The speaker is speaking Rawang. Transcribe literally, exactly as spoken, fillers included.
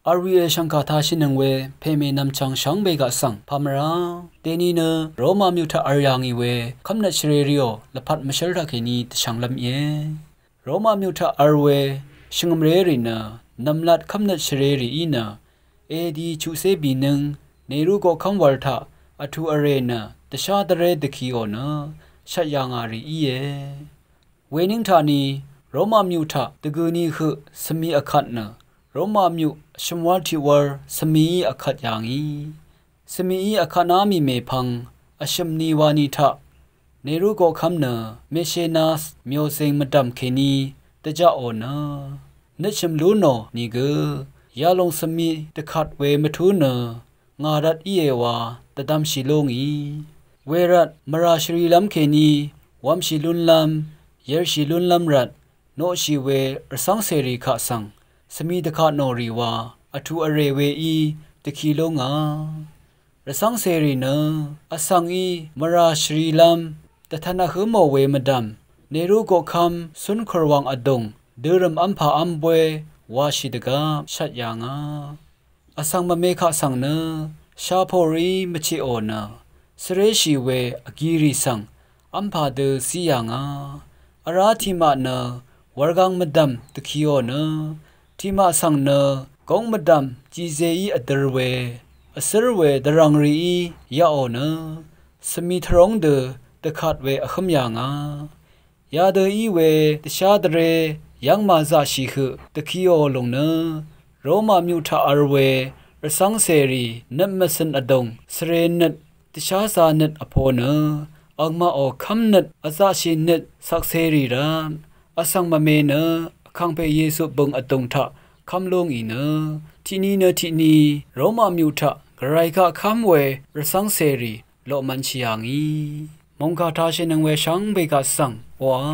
V̄l we shv̀ngkà tāshìnøng we pèmè nvmchvng shvngbe gaq svng pà mvrá dèni nø Roma myuq taq v̄l yà ngì we kv́mnøt shvrerìò lvpat mvshǿl taqkèní dvshvnglv́m íe. Roma myuq taq v̄l we shvngø̀mrérì nø nv̀mlat kv́mnøt shvrerìí nø edi chuqcé bìnǿng Neru koqkv́m wv̄l taq vtù vrè nø dvshá dvré dvkiò nø shvt yà ngà rì íe. Wenǿng taqni Roma myuq taq dvgø̀ni høq svmi vkvt nø Roma myuq shø̀mwv́l tiqwv̄l svmií vkvt yà ngì. Svmií vkvtná mì mèpvng vshø̀m ni wani taq Neru koqkv́m nø Meshenas myòzing mvdv̀m kèní dvjaqò nø nøtshø̀m lú nò nìgø yalòng svmi dvkvt we mvtú nø ngà rvt íe wa dvdvmshì lú ngì. Wervt mvrà shvrilv́m kèní wv̄mshì lúnlv́m, yørshì lúnlv́m rvt noqshì we rvcv́ngcèrì kaq svng svmi dvkvt nò rì wa vtù vrè weí dvki lú ngà. Rvcv́ngcèrì nø vsvng í mvrà shvrilv́m dvtv̄n vhǿ mò we mvdv̀m Neru koqkv́m cúnkùrwàng vdùng dørø̀m v́mpà v́m bóy washì dvgvp shvt yà ngà. Vsvng mvme kaq svng nø shapòrìí mvcheqò nø svréshì we vgirì svng v́mpà dø zí yà ngà. Vrá tiqmaq nø wurgang mvdv̀m dvkiò nø tiqmaq svng nø góng mvdv̀m jizeí vdør we vcǿr we dvrv̀ng rìí yaqò nø svmi tvróng dø dvkvt we vhǿm yà ngà. Yadø í we dvshá dvré yv́ng màzaqshì høq dvkiò lùng nø Roma myuq taq v̄l we rvcv́ngcèrì nøt mvcø̀n vdùng svre nøt dvsházā nøt vpo nø angmaqò kv́mnøt vzaqshì nøt shvkserì rvt vsvng mvme nø vkàngpè Yesu bø̀ng vdùng taq kv́m lú ngì nø tiqni nø tiqni Roma myuq taq gvray kaq kv́m we rvcv́ngcèrì loqmv̄nshì yà ngì. Mòngkà tāshìnøng we shvngbe gaq svng oqà